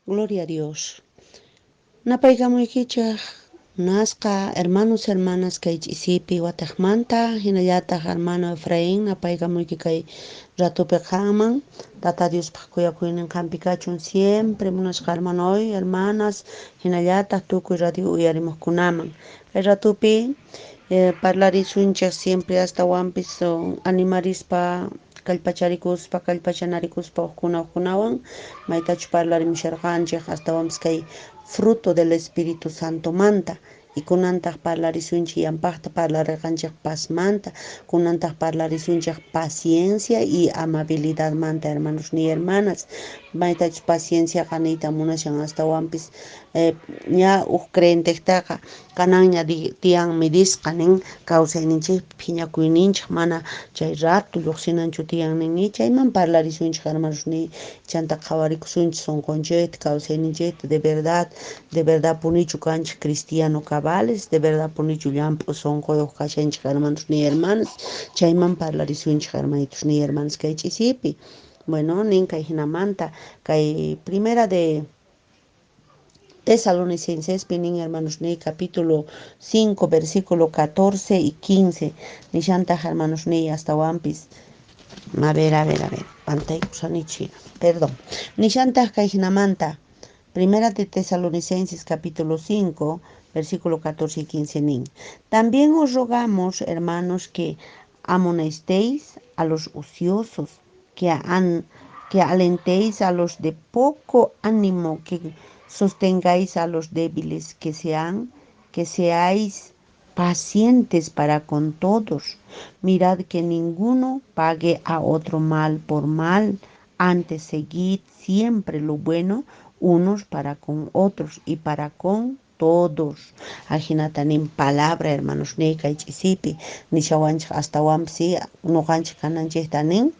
Gloria a Dios. Napaykamuykichik munasqa hermanos, hermanas kay ch'isipi wataqmanta, hinallataq hermano Efraín napaykamuyki kay ratupi qanman. Tata Diospaq khuyakuynin qampi kachun siempre munasqa hermanoy, hermanas, hinallataq tukuy radio uyarimuqkunaman. Kay ratupi parlarisunchik siempre astawanpis animarispa, kallpacharikuspa, kallpachanarikuspa uqkuna uqkunawan maytachu parlarimusharqanchik astawanpis kay fruto del Espíritu Santomanta. Y kunantaq parlarisunchik yanpaqta parlarirqanchik pazmanta, kunantaq parlarisunchik paciencia y amabilidadmanta, hermanos ni hermanas. Maytachus pacienciaqa niyta munashan astawanpis ña uj creyentejtaqa kananña tiyan midisqa nin kawsayninchikpi phiñakuyninchik mana chay rato lluqsinanchu tiyan nin y chayman parlarisunchik, hermanos ni chanta qhawarikusunchik sunqunchikta, kawsayninchikta, de verdad punichu kanchik cristiano cabales, de verdad punichu llamp'u sunquyuq kashanchik, hermanos ni hermanas. Chayman parlarisunchik, hermanitos ni hermanas, kay ch'isipi. Bueno, nin kay hinamanta kay Primera de Tesalonicenses nin, hermanos ni, capítulo 5, versículo 14 y 15. Nishantaq, hermanos ni, astawanpis. A ver, a ver, a ver, pantaykusanichina, perdón. Nishantaq kay hinamanta Primera de Tesalonicenses capítulo 5, versículo 14 y 15 nin: También os rogamos, hermanos, que amonestéis a los ociosos, que alentéis a los de poco ánimo, que sostengáis a los débiles, que seáis pacientes para con todos. Mirad que ninguno pague a otro mal por mal, antes seguid siempre lo bueno unos para con otros y para con todos. Ajinata nin palabra, hermanos ni, kay ch'isipi nishawanchik astawanpis nuqanchik kananchikta nin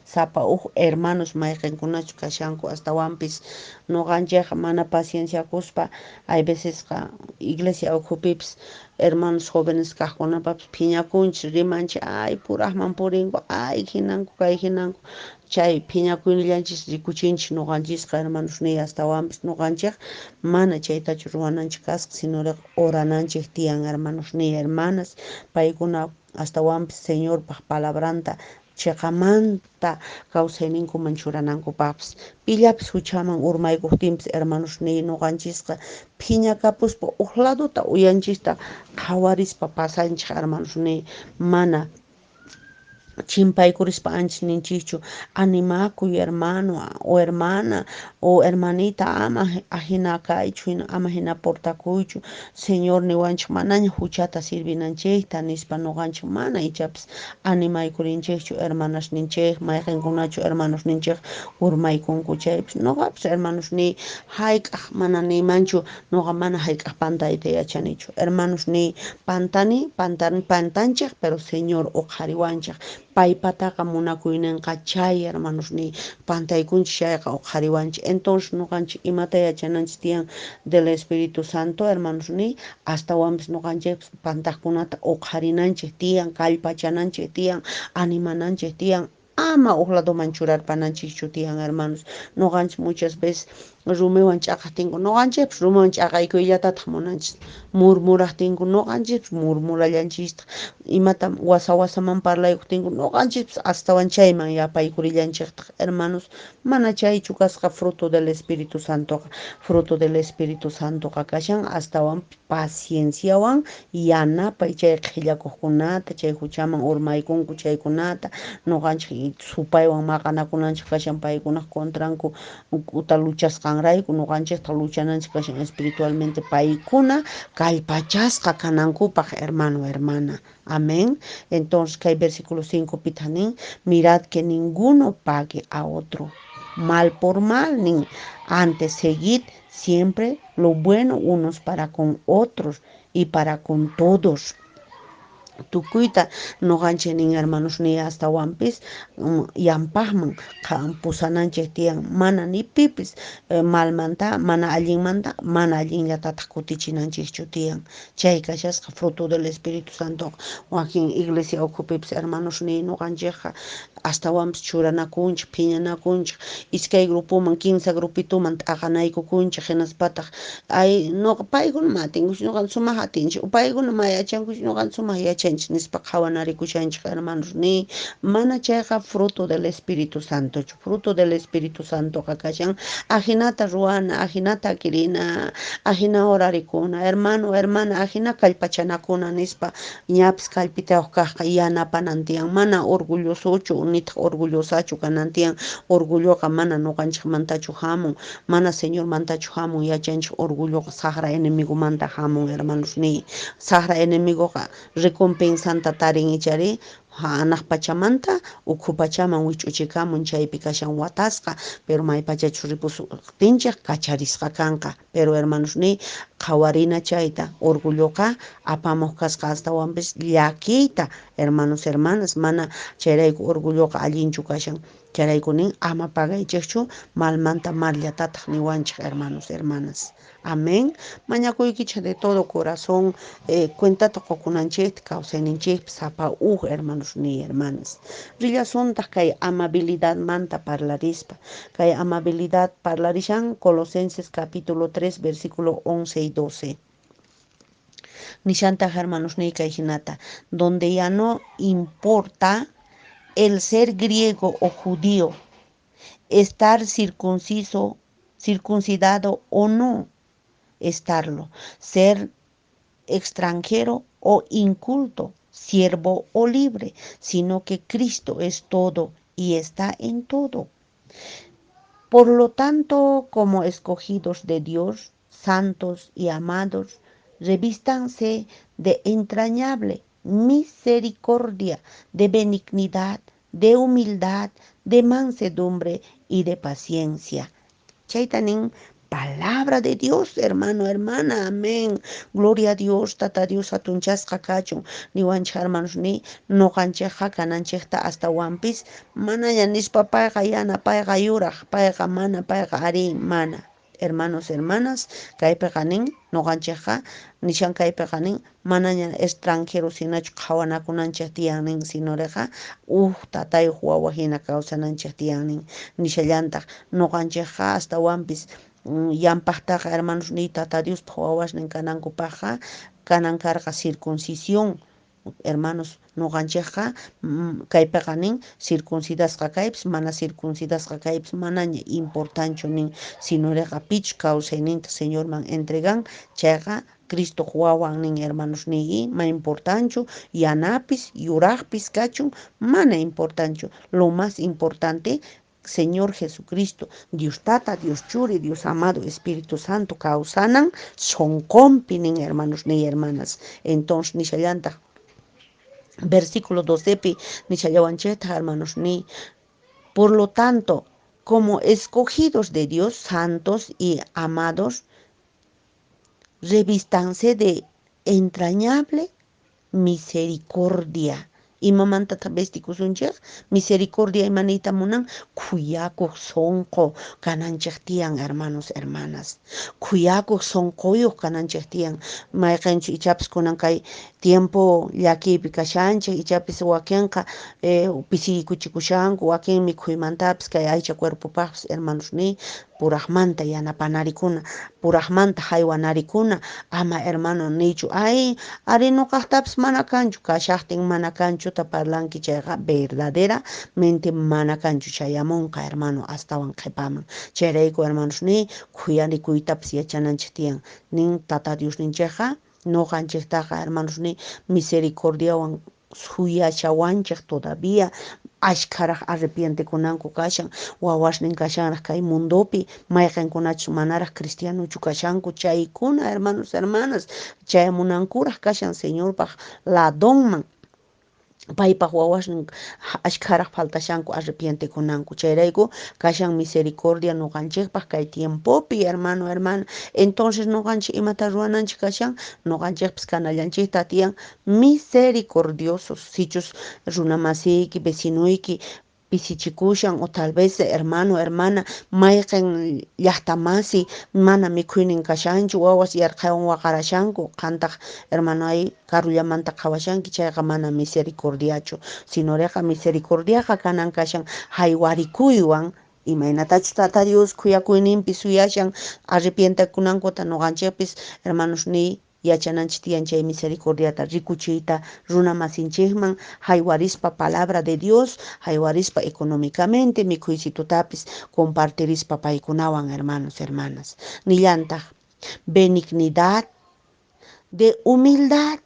sapa uj hermanos mayqinkunachu kashanku astawanpis nuqanchikqa mana pacienciakuspa hay vecesqa iglesia ukhupipis hermanos jóvenes kaqkunapapis phiñakunchik, rimanchik, ay, puraqman purinku, ay, hinanku, kay hinanku. Chay phiñakuynillanchis rikuchinchik nuqanchisqa, hermanos ni. Astawanpis nuqanchik mana chaytachu ruwananchik kasqa, sino orananchik tiyan, hermanos ni hermanas, paykuna astawanpis Señorpaq palabranta chiqamanta kawsayninkuman churanankupaqpis. Pillapis huchaman urmaykuqtinpis, hermanos ni, nuqanchisqa phiñakapuspa uq ladota uyanchista qhawarispa pasanchik, hermanos ni, mana chimpaykurispa ancha ninchikchu: "Animakuy, hermano o hermana o hermanita, ama ahina kaychu, ama hina portakuychu, Señor niwanchik manaña huchata sirvinanchikta", nispa nuqanchik mana ichapis animaykurinchikchu hermanasninchik mayqinkunachu hermanosninchik urmaykunku chaypis. Nuqapis, hermanos ni, hayk'aq mana niymanchu nuqa mana hayk'aq pantayta yachanichu. Hermanos ni, pantani, pantanchik, pero Señor uqhariwanchik, paypataqa munakuyninqa chay, hermanos ni. Pantaykunchik chayqa uqhariwanchik. Entonces nuqanchik imata yachananchik tiyan del Espíritu Santo, hermanos ni? Astawanpis nuqanchikpis pantaqkunata uqharinanchik tiyan, kallpachananchik tiyan, animananchik tiyan, ama uq ladoman churarpananchikchu tiyan, hermanos. Nuqanchik muchas veces rumiwan ch'aqaqtinku nuqanchikpis rumiwan ch'aqaykuyllatataq munanchik, murmuraqtinku nuqanchikpis murmurallanchiktaq, imata wasa wasaman parlaykuqtinku nuqanchikpis astawan chayman yapaykurillanchiktaq. Hermanos, mana chaychu kasqa fruto del Espíritu Santoqa. Fruto del Espíritu Santoqa kashan astawan pacienciawan yanapay chay qhillakuqkunata, chay huchaman urmaykunku chaykunata. Nuqanchik supaywan maqanakunanchik kashan paykunaq contranku uta luchasqanrayku, nuqanchikta luchananchik kashan espiritualmente paykuna kallpachasqa kanankupaq, hermano, hermana. Amén. Entonces kay versículo 5 pitaq nin: "Mirad que ninguno pague a otro mal por mal", nin, "antes seguid siempre lo bueno unos para con otros y para con todos". Tukuyta noqanchej nin hermanos ni astawanpis yampajman pusananchej tiyan, mana ni pipis malmanta, mana allinmanta, mana allinllatataj kutichinanchejchu tiyan. Chay kashasqa fruto del Espíritu Santo. Wakin iglesia ukhupipis hermanos ni noqanchejqa astawanpis churanakunchej, phiñanakunchej, iskay grupoman, 3 grupituman t'aqanaykukunchej, hinaspataj ay noqa paykuna ma atinkuchu, noqa sumaj atinchej, paykuna ma yachankuchu, noqa sumaj yachanchej nispa qhawanarikushanchej hermanos ni. Mana chayqa fruto del Espíritu Santochu. Fruto del Espíritu Santoqa kashan ajinata ruwana, ajinata akirina, ajina orarikuna, hermano, hermana, ajina kallpachanakuna nispa ñapis kallpitayuq kajqa yanapanan tiyan, mana orgullosochu nitaq orgullosachu kanan tiyan. Orgulloqa mana noqanchejmantachu hamun, mana Señormantachu hamun, yachanchej orgulloqa sajra enemigomanta hamun hermanos ni. Sajra enemigoqa recompensanta tarin ichari hanaq pachamanta ukhu pachaman wich'uchikamun, chaypi kashan watasqa, pero maypachachus ripusuqtinchej kacharisqa kanqa. Pero hermanos ni qhawarina chayta, orgulloqa apamuq kasqa astawanpis llakiyta hermanos hermanas, mana chayrayku orgulloqa allinchu kashan. Chayrayku nin ama pagaychejchu malmanta marllatataq niwanchej hermanos hermanas. Amén. Mañakuykichej de todo corazón cuentata qokunanchejta kawsayninchejpi sapa uj hermanos ni hermanas. Rillasuntaq kay amabilidadmanta parlarispa. Kay amabilidad parlarishan Colosenses capítulo 3 versículo 11 y 12. Nishantaq hermanos ni kay hinata, donde ya no importa el ser griego o judío, estar circunciso, circuncidado o no estarlo, ser extranjero o inculto, siervo o libre, sino que Cristo es todo y está en todo. Por lo tanto, como escogidos de Dios, santos y amados, revístanse de entrañable misericordia, de benignidad, de humildad, de mansedumbre y de paciencia. Chayta nin palabra de Dios, hermano, hermana, amén. Gloria a Dios, tata Dios hatunchasqa kachun. Niwanchej hermanos ni noqanchejqa kananchejta astawanpis manaña nispa payqa yana, payqa yuraj, payqa mana, payqa ari, mana. Hermanos, hermanas, kaypiqa nin noqanchejqa nishan kaypiqa nin manaña extranjero hinachu qhawanakunanchej tiyan nin, sinoreqa uj tatayuq wawa hina kawsananchej tiyan nin. Nishallantaq noqanchejqa astawanpis yampajtaqa hermanos ni tata Diospaq wawasnin kanankupaqqa kanan karqa circuncisión. Hermanos, noqanchejqa kaypiqa nin circuncidasqa kaypis mana circuncidasqa kaypis manaña importanchu nin, sinoreqa pichus kawsayninta Señorman entregan chayqa Cristoq wawan nin hermanos ni, ma importanchu yanapis yuraqpis kachun mana importanchu. Lo más importante Señor Jesucristo, Dios Tata, Dios Churi, Dios amado, Espíritu Santo kawsanan sonqonpi nin hermanos ni hermanas. Entonces nishallantaq versículo 12pi nishallawanchejta hermanos ni, por lo tanto, como escogidos de Dios, santos y amados, revístanse de entrañable misericordia. Imamantataq vestikusunchej? Misericordia imaniyta munan? Khuyakuq sonqo kananchej tiyan, hermanos, hermanas. Khuyakuq sonqoyuq kananchej tiyan. Mayqinchu ichapis kunan kay tiempo llakiypi kashanchej, ichapis wakinqa pisiykuchikushanku, wakin mikhuymantapis kay aycha cuerpopaqpis, hermanos ni, purajmanta yanapanarikuna, purajmanta haywanarikuna, ama hermano nichu, ay, ari nuqaqtapis mana kanchu, kashaqtin mana kanchuta parlanki chayqa verdaderamente mana kanchu chayamunqa hermano astawan qhipaman. Chayrayku hermanos ni khuyanikuytapis yachananchik tiyan. Nin tata Diosninchikqa nuqanchiktaqa hermanos ni misericordiawan suyashawanchik todavía ashkharaq arrepientekunanku kashan, wawasnin kashanraq kay mundopi, mayqinkunachus manaraq cristianochu kashanku chaykuna hermanos hermanas chayamunankuraq kashan Señorpaq ladonman. Paypaq wawasnin ashkharaq faltashanku arrepientekunanku. Chayrayku kashan misericordia noqanchikpaq kay tiempopi, hermano, hermana. Entonces noqanchik imata ruwananchik kashan? Noqanchikpis kanallanchikta tiyan misericordiosos. Sichus runa masiyki, vecinuyki pisichikushan, o tal vez hermano, hermana, mayqen llaqtamasi mana mikhuynin kashanchu, wawas yarqaywan waqarashanku, qantaq hermano ay karullamanta qhawashanki, chayqa mana misericordiachu. Sinoreqa misericordiaqa kanan kashan haywarikuywan, imaynatachus Tata Dios khuyakuyninpi suyashan arrepientakunankuta, noqanchikpis, hermanos niy, yachananchik tiyan chay misericordiata rikuchiyta runa masinchikman, haywarispa palabra de Dios, haywarispa económicamente, mikhuysitutapis compartirispa paykunawan, hermanos, hermanas. Nillantaq benignidad, de humildad,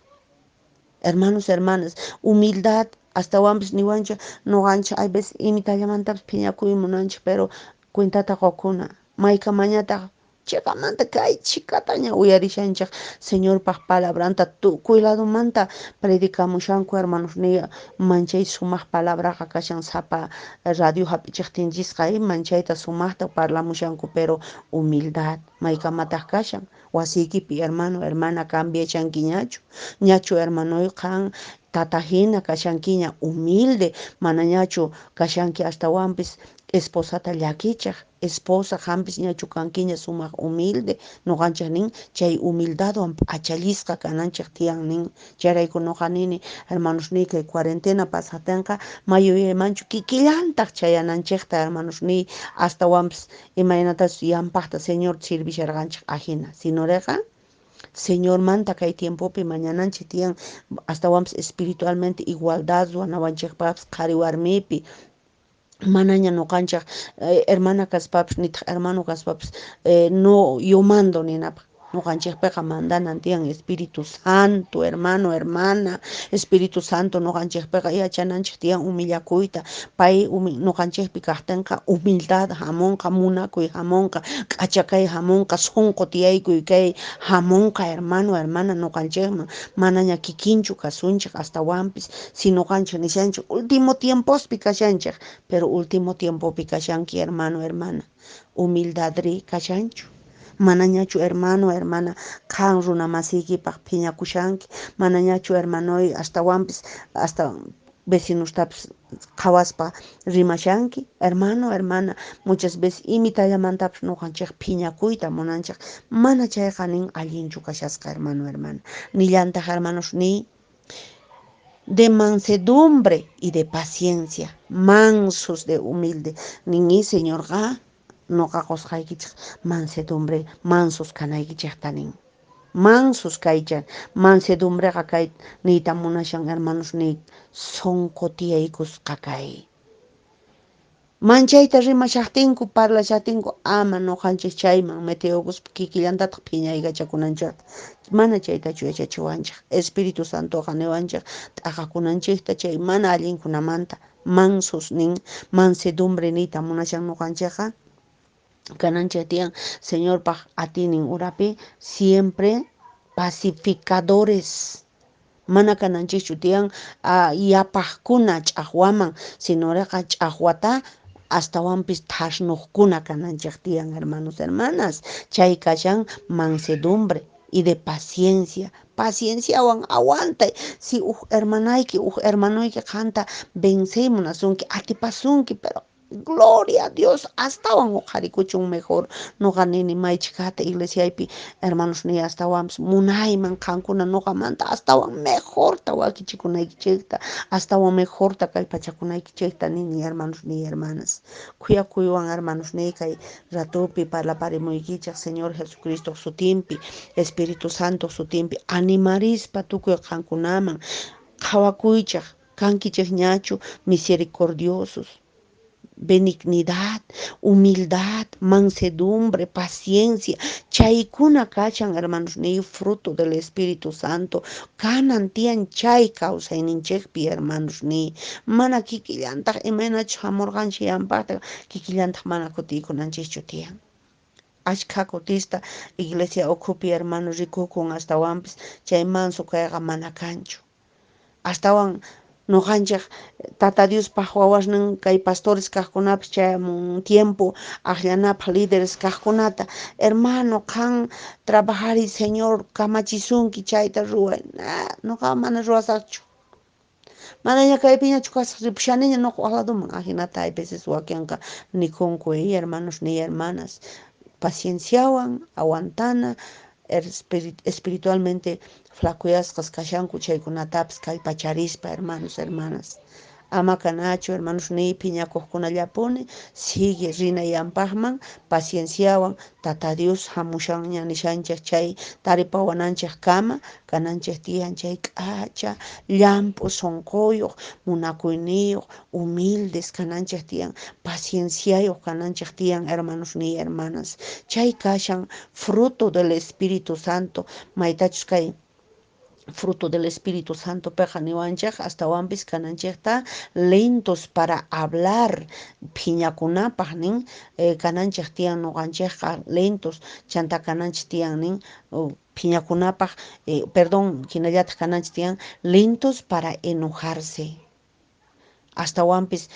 hermanos, hermanas, humildad astawanpis niwanchik noqanchik hay veces imitallamantapis phiñakuy munanchik, pero cuentata qukuna maykamañataq chiqamanta kay chhikataña uyarishanchik Señorpaq palabranta, tukuy ladomanta predicamushanku, hermanos niy, manchay sumaq palabraqa kashan, sapa radio hap'ichiqtinchisqa manchayta sumaqta parlamushanku, pero humildad maykamataq kashan wasiykipi, hermano, hermana? Cambiashankiñachu ñachu, hermanoy? Qan tata hina kashankiña humilde, manañachu kashanki astawanpis esposata llakichaq? Esposa, qampis ñachu kankiña sumaq humilde? Noqanchik nin chay humildadwan p'achallisqa kananchik tiyan nin. Chayrayku noqa nini, hermanos niy, kay cuarentena pasaqtinqa mayuyaymanchu kikillantaq chayananchikta, hermanos niy, astawanpis imaynatachus yampaqta Señor servisharqanchik ajina, sinoreqa Señormanta kay tiempopi mañananchik tiyan, astawanpis espiritualmente igualdad ruwanawanchikpaqpis qhari warmipi, manaña noqanchik hermana kaspapis nitaq hermano kaspapis, no yo mando ninapaq. Noqanchikpiqa mandanan tiyan Espíritu Santo, hermano, hermana. Espíritu Santo noqanchikpiqa yachananchik tiyan humillakuyta. Pay noqanchikpi kaqtinqa humildad hamunqa, munakuy hamunqa, k'achakay hamunqa, sunqu tiyaykuy kay hamunqa, hermano, hermana, noqanchikman manaña kikinchu kasunchik astawanpis. Si noqanchik nishanchik último tiempospi kashanchik, pero último tiempopi kashanki, hermano, hermana, humildadri kashanchu? Manañachu, hermano, hermana, qan runa masiykipaq phiñakushanki? Manañachu, hermanoy, astawanpis hasta vecinostapis qhawaspa rimashanki? Hermano, hermana, muchas veces imitallamantapis noqanchik phiñakuyta munanchik, mana chayqa nin allinchu kashasqa, hermano, hermana. Nillantaq, hermanos niy, de mansedumbre y de paciencia, mansos de humilde ninmi Señorqa, noqa qusqaykichik mansedumbre, mansos kanaykichikta nin. Mansos kaychik. Mansedumbreqa kay niyta munashan, hermanos niy, sunqu tiyaykusqa kay. Manchayta rimashaqtinku, parlashaqtinku, ama noqanchik chayman metiyukuspa kikillantataq phiñaykachakunanchikta. Mana chaytachu yachachiwanchik Espíritu Santoqa, niwanchik t'aqakunanchikta chay mana allinkunamanta. Mansos nin, mansedumbre niyta munashan noqanchikqa kananchik tiyan Señorpaq atiynin urapi siempre pacificadores. Mana kananchikchu tiyan yapaqkuna ch'aqwaman, sinoreqa ch'aqwata astawanpis thasnuqkuna kananchik tiyan, hermanos, hermanas. Chay kashan mansedumbre y de paciencia. Pacienciawan aguantay si uj hermanayki, uj hermanoyki qanta vencey munasunki, atipasunki, pero gloria a Dios, astawan uqharikuchun mejor. Noqa nini may chhikata iglesiaypi, hermanos niy, astawanpis munayman qankuna noqamanta astawan mejorta wakichikunaykichikta, astawan mejorta kallpachakunaykichikta nini, hermanos niy, hermanas. Khuyakuywan, hermanos niy, kay ratupi parlaparimuykichik Señor Jesucristo sutinpi, Espíritu Santo sutinpi, animarispa tukuy qankunaman. Qhawakuychik, kankichikñachu misericordiosos? Benignidad, humildad, mansedumbre, paciencia. Chaykuna kachan, hermanos niy, fruto del Espíritu Santo. Kanan tiyan chay kawsayninchikpi, hermanos niy. Mana kikillantaq imaynachus hamurqanchik yampaqta, kikillantaq mana kutiykunanchikchu tiyan. Ashkha kutista iglesia ukhupi, hermano, rikukun astawanpis chay manso kayqa mana kanchu. Astawan Noqanchej Tata Diospaj wawasnin kay pastores kajkunapis chayamun tiempo ajllanapaj líderes kajkunata. Hermano, qan trabajariy, Señor kamachisunki chayta ruway. Noqa mana ruwasaqchu. Manaña kaypiñachu kasaq, ripushaniña noqa waj ladoman. Ajinata hay veces wakinqa nikunku, hermanos ni hermanas. Pacienciawan aguantana, espiritualmente flacuyasqas kashanku chaykunatapis kallpacharispa, hermanos, hermanas. Ama kanachu, hermanos ni phiñakuqkunallapuni, sigue rinayanpaqman pacienciawan Tata Dios hamushanña nishanchik chay taripawananchik kama kananchik tiyan chay k'acha llamp'u sunquyuq munakuyniyuq humildes kananchik tiyan pacienciayuq kananchik tiyan, hermanos ni hermanas. Chay kashan fruto del Espíritu Santo, maytachus kay fruto del Espíritu Santo peqa niwanchik astawanpis kananchikta lentos para hablar phiñakunapaq nin, kananchik tiyan noqanchikqa lentos chanta kananchik tiyan nin phiñakunapaq, perdón, hinallataq kananchik tiyan lentos para enojarse. Astawanpis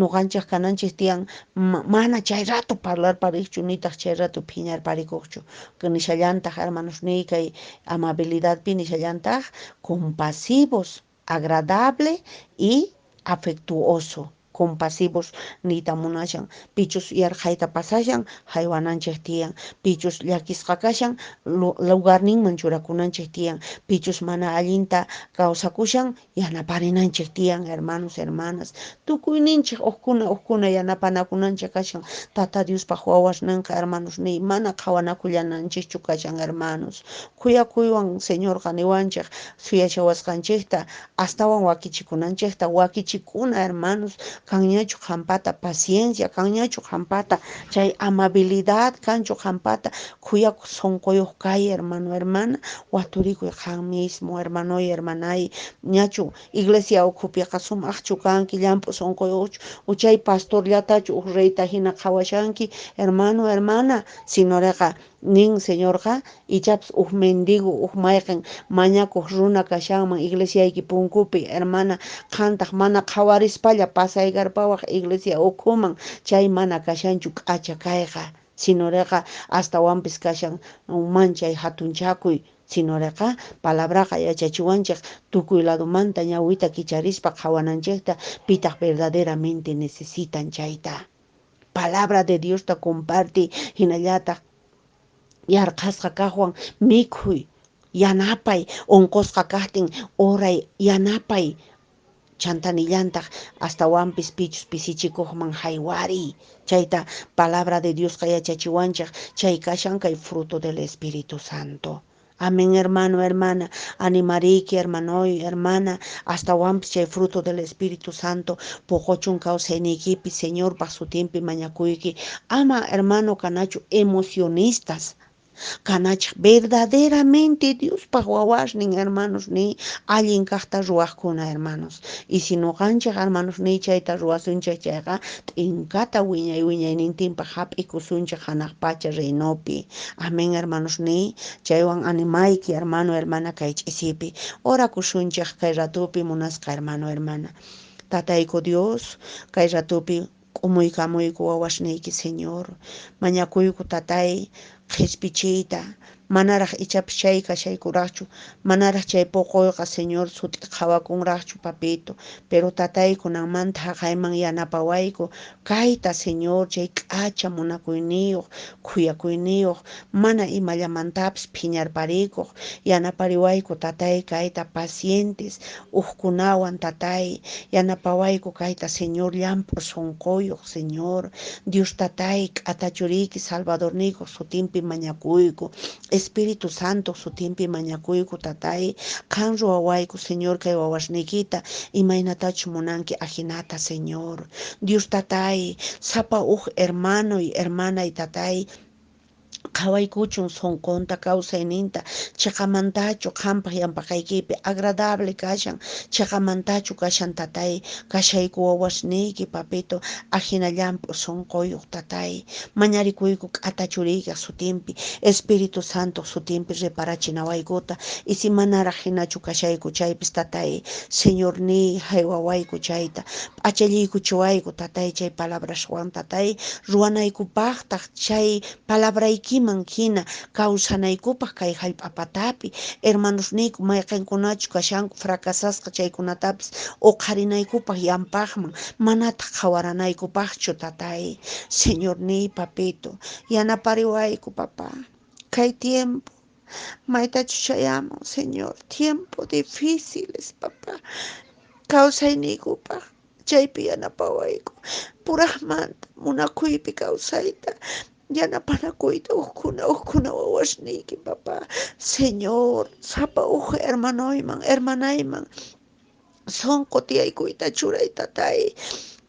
noqanchik kananchik tiyan mana chay rato parlarpariqchu nitaq chay rato phiñarparikuqchu. Nishallantaq, hermanos ni kay amabilidadpi nishallantaq compasivos, agradable y afectuoso. Compasivos niyta munashan pichus yarqhayta pasashan haywananchik tiyan, pichus llakisqa kashan lugarninman churakunanchik tiyan, pichus mana allinta kawsakushan yanaparinanchik tiyan, hermanos, hermanas. Tukuyninchik uqkuna uqkuna yanapanakunanchik kashan. Tata Diospaq wawasninqa, hermanos ni mana qhawanakullananchikchu kashan, hermanos. Khuyakuywan Señorqa niwanchik suyashawasqanchikta astawan wakichikunanchikta, wakichikuna, hermanos. Kanñachu qampata paciencia, kanñachu qampata chay amabilidad, kanchu qampata khuyakuq sunquyuq kay, hermano, hermana. Waturikuy qan mismo, hermanoy, hermanay. Ñachu iglesia ukhupiqa sumaqchu kanki, llamp'u sunquyuqchu, o chay pastorllatachu uq reyta hina qhawashanki, hermano, hermana? Sinoreqa nin Señorqa ichapas uq mendigo, uq mayqin mañakuq runa kashanman iglesiayki punkupi, hermana, qantaq mana qhawarispalla pasaykarpawaq iglesia ukhuman, chay mana kashanchu k'acha kayqa. Sinoreqa astawanpis kashan manchay hatunchakuy. Sinoreqa palabraqa yachachiwanchik tukuy ladomanta ñawita kicharispa qhawananchikta pitaq verdaderamente necesitan chayta. Palabra de Diosta comparti, hinallataq yarqhasqa kaqwan mikhuy, yanapay, unqusqa kaqtin oray, yanapay. Chanta nillantaq astawanpis pichus pisichikuqman haywariy. Chayta palabra de Diosqa yachachiwanchik, chay kashan kay fruto del Espíritu Santo. Amén, hermano, hermana. Animariki, hermanoy, hermana. Astawanpis chay fruto del Espíritu Santo puquchun kawsaynikipi, Señorpaq sutinpi mañakuyki. Ama, hermano, kanachu emocionistas. Kanachik verdaderamente Diospaq wawasnin, hermanos ni allin kaqta ruwaqkuna, hermanos. Y si noqanchik, hermanos ni chayta ruwasunchik chayqa t'inkata wiñay wiñaynintinpaq hap'ikusunchik hanaq pacha reinopi. Amén, hermanos ni chaywan animayki, hermano, hermana, kay ch'isipi orakusunchik kay ratupi, munasqa hermano, hermana. Tatayku Dios, kay ratupi k'umuykamuyku wawasniyki, Señor. Mañakuyku, tatay, qhispichiyta, manaraq ichapas chay kashaykuraqchu, manaraq chay puquyqa, Señor, sut'i qhawakunraqchu, papito, pero tatay kunanmanta haqayman yanapawayku kayta, Señor, chay k'acha munakuyniyuq, khuyakuyniyuq, mana imallamantapis phiñarparikuq, yanapariwayku, tatay, kayta pacientes uqkunawan, tatay, yanapawayku kayta, Señor, llamp'u sunquyuq, Señor. Dios tatay, k'ata churiyki Salvadorniykuq sutinpi mañakuyku, Espíritu Santo sutinpi mañakuyku, tatay, qan ruwawayku, Señor, kay wawasniykita imaynatachu munanki ajinata, Señor. Dios tatay, sapa uj hermanoy, hermanay, tatay, Qhawaykuchun sonqonta, kawsayninta, cheqamantachu qanpaq yampaqaykipi agradable kashan, cheqamantachu kashan, tatay, kashayku wawasniyki, papito, ajina llamp'u sonqoyuq, tatay. Mañarikuyku k'ata churiykaq sutinpi, Espíritu Santo sutinpi reparachinawaykuta, y si manaraq hinachu kashayku chaypis, tatay, Señorniy, haywawayku chayta, p'achalliykuchiwayku, tatay, chay palabraswan, tatay, ruwanaykupaqtaq chay palabraykiman hina kawsanaykupaq kay hallp'a patapi, hermanosniyku mayqinkunachu kashanku fracasasqa chaykunatapis uqharinaykupaq yampaqman, manataq qhawaranaykupaqchu, tatay. Señorniy, papito, yanapariwayku, papá. Kay tiempo maytachu chayamun, Señor, tiempo difíciles, papá, kawsayniykupaq, chaypi yanapawayku puraqmanta munakuypi kawsayta, yanapanakuyta ukkuna ukkuna wawasniyki, papá. Señor, sapa uj hermanoyman, hermanayman sonqo tiyaykuyta churay, tatay.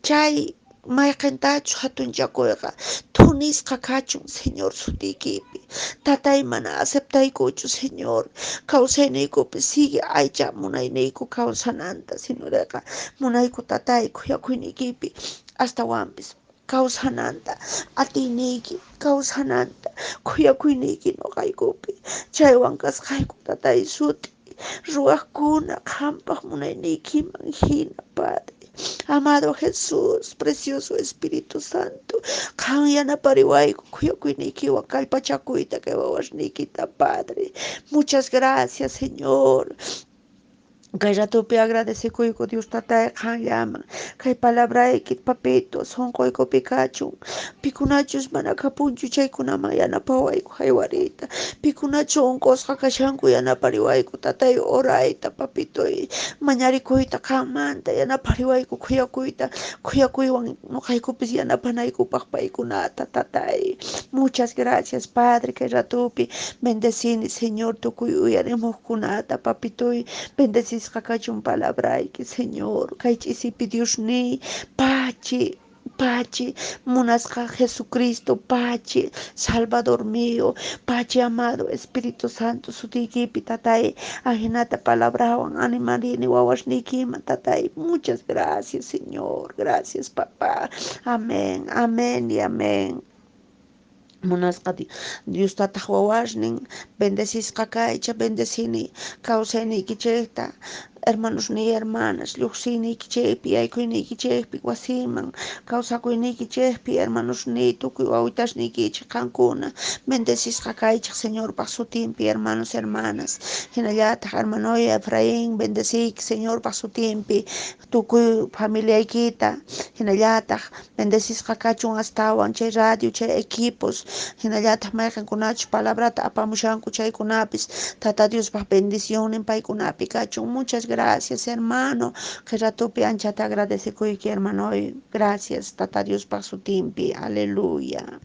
Chay mayqintachu hatunchakuyqa thunisqa kachun, Señor sutiykipi, tatay. Mana aceptaykuchu, Señor, kawsayniykupi sigue aycha munayniyku kawsananta, sinoreqa munayku, tatay, khuyakuyniykipi astawanpis kawsananta, atiyniyki kawsananta, khuyakuyniyki noqaykupi. Chaywan kasqayku, tatay, suti ruwaqkuna qanpaq munayniykiman hina, Padre. Amado Jesús, precioso Espíritu Santo, qan yanapariwayku khuyakuyniykiwan kallpachakuyta kay wawasniykita, Padre. Muchas gracias, Señor. Kay ratopi agradecekuyku, Dios tatay, qanllaman. Kay palabrayki, papito, sonqoykupi kachun. Pikunachus mana kapunchu chaykunaman yanapawayku haywariyta. Pikunachu unqusqa kashanku yanapariwayku, tatay, orayta, papitoy, mañarikuyta qanmanta, yanapariwayku khuyakuyta, khuyakuywan noqaykupis yanapanaykupaq paykunata, tatay. Muchas gracias, Padre, kay ratopi bendecini, Señor, tukuy uyarimuqkunata, papitoy, bendecisqa kachun palabrayki, Señor. Kay ch'isipi, Diosniy, pachi, pachi, munasqa Jesucristo, pachi, Salvador mío, pachi, amado Espíritu Santo sutiykipi, tatay, ajinata palabrawan animarini wawasniykiman, tatay. Muchas gracias, Señor. Gracias, papá. Amén, amén y amén. Munasqa Dios tataq wawasnin, bendecisqa kaycha, bendecini kawsayniykichikta, hermanosniy, hermanas, lluqsiyniykichikpi, yaykuyniykichikpi, wasiman, kawsakuyniykichikpi, hermanosniy, tukuy wawitasniykichik qankuna, bendecisqa kaychik Señorpaq sutinpi, hermanos, hermanas. Hinallataq hermanoy Efraín, bendeciyki Señorpaq sutinpi, tukuy familiaykita, hinallataq bendecisqa kachun astawan chay radio, chay equipos, hinallataq mayqinkunachus palabrata apamushanku chaykunapis, Tata Diospaq bendicionnin paykunapi kachun. Muchas gracias, hermano. Kay ratopi anchata agradecekuyki, hermanoy. Gracias, Tata Diospaq sutinpi. Aleluya.